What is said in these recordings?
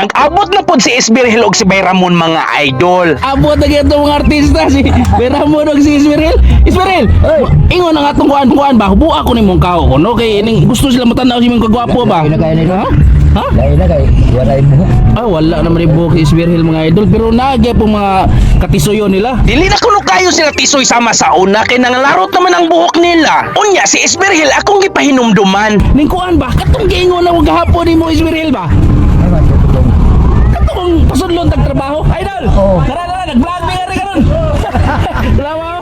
Nag-abot na pod si Esmeril og si Bayramon, mga idol. Abot na gyud mga artista, si Bayramon og si Ismeril. Ismeril, ingon ang atong kuan kuan ba? Hubuha ko nimong kao ko no kay ining gusto sila motanaw si imong kagwapo ba? Lain na kaya nito. Ha? Ha? Lain na kay wala mo. Ah, wala naman ni buhok si Ismeril, mga idol, pero nagya po mga katisuyo nila. Dili na kuno kayo sila tisoy sama sa una kay nangalarot naman ang buhok nila. Unya si Esmeril akong gipahinumduman. Ning kuan ba? Katong giingon na og gahapon nimo, Ismeril ba? Ay man tutong. Katong pasudlon tag trabaho. Idol. Oo. Tara tara, nag-vlog mi nga rin karon. Salamat.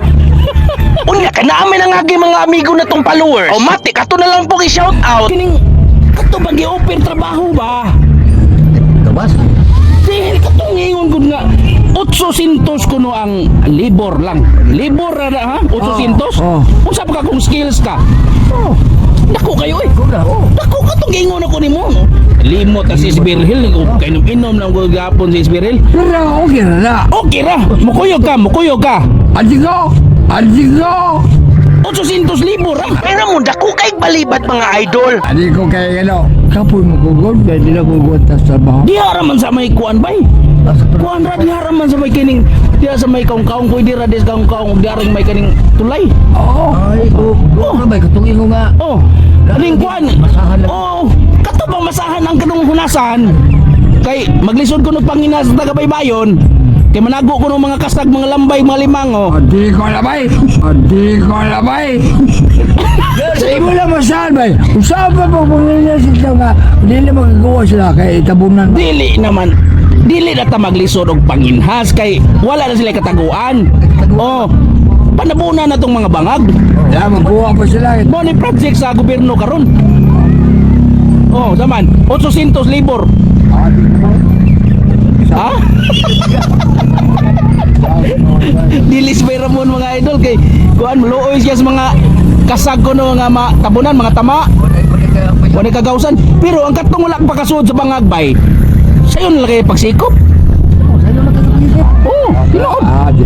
Unya kay naa man ang agi mga amigo na tong followers. O matik ato na lang po i-shout out. Kining kato bang gi-offer trabaho ba? Tabas. Dahil katong ingon gud nga 800 kuno ang labor lang. Labor ra na, ha? 800? Oh. Unsa pa ka kung skills ka? Oh. Dako kayo eh. Kuda oh. Dako ka tong giingon ako nimo. Limot ang si Isbirhil, kainom-inom lang ko gapon si Isbirhil. Pero okay na na. Okay ra, mukuyog ka, mukuyog ka. Adi ko. Adi ko. 800 libo ra. Pero mo dako kay balibat, mga idol. Adi ko kay ano. Kapoy mo kugod kay di na kugod ta sa trabaho. Diha ra man sa may kuan bay. Kuan ra, diha ra man sa may kining diha sa may kaong-kaong ko, dira des kaong-kaong ug diha ring may kaning tulay. Oo. Ay, oh. Oh, bay katong ingo nga. Oh, ning kuan. Masahan lang. Oh, kato bang masahan ang kanong hunasan? Kay maglisod ko no pangina sa tagabaybayon. Kay manago ko ng mga kasag, mga lambay, mga limango. Adi ko labay. Adi ko labay. Sa imo lang masahan bay. Usapan pa kung nila sila nga hindi na magagawa sila kay tabunan. Dili naman dili na ta maglisod og panginhas kay wala na sila kataguan. Oh, panabuna na tong mga bangag. Ya magkuha pa sila. Mo ni project sa gobyerno karon. Oh, zaman 800 libor. Adi ko. Ha? Dili si Ramon, mga idol, kay kuan luoy siya sa mga kasag ko no nga tabunan mga tama. Wala kagawsan. Pero ang katong wala pakasuod sa bangag bay. Sayon lang kay pagsikop. Oh, tinuod. Adi.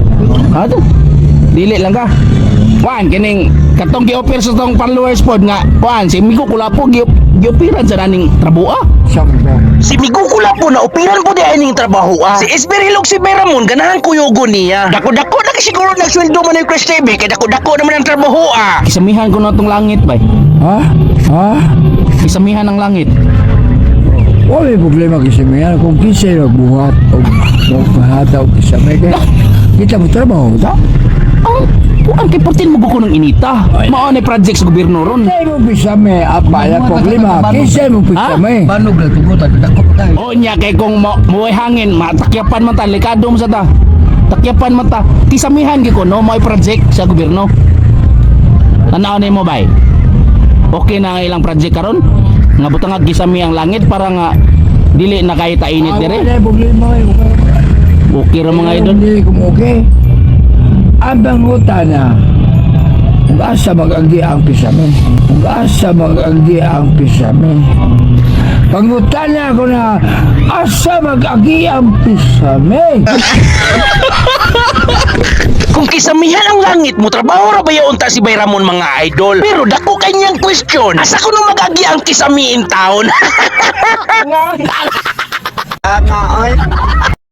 Ato. Dili lang ka. Kuan kining katong gi-offer sa tong followers pod nga kuan si Migo Kulapo gi-offeran sa naning trabuha. Siyempre. Si Migo Kulapo na opiran po di ay ning trabaho ah. Si Esmeril og si Bayramon ganahan kuyugon niya. Dako-dako na kay siguro nagsweldo man ni Chris TV kay dako-dako naman ang trabaho ah. Kisamihan ko na tong langit bay. Ha? Ha? Kisamihan ang langit. Wala may problema kasi may ano, kung kinsa yung buhat o magpahata o kisa may kaya kita mo trabaho ta? Ang kuan kay pertin mo ko ng inita. Mao ni project sa gobyerno ron. Kinsa mo pisa may apa ya problema kinsa mo pisa may. Banog lang tugutan, dako pa tayo. O nya kay kung mo muhay hangin matakyapan man ta, likado mo sa ta. Takyapan man ta. Kisamihan gyud ko no mao project sa gobyerno. Tanaw nimo bay. Okay na ang ilang project karon? Nga butangag kisami ang langit para nga dili na kay tainit dire. Wala problema kayo. Okay ra, mga idol. Hindi kung okay. Ang banguta na kung asa mag-agi ang pisame. Kung asa mag-agi ang pisame. Pangutana ko na asa mag-agi ang pisame. Kung kisamihan ang langit mo, trabaho ra ba yaon ta si Bayramon, mga idol? Pero dako kanyang question. Asa kuno magagi ang kisamiin taon?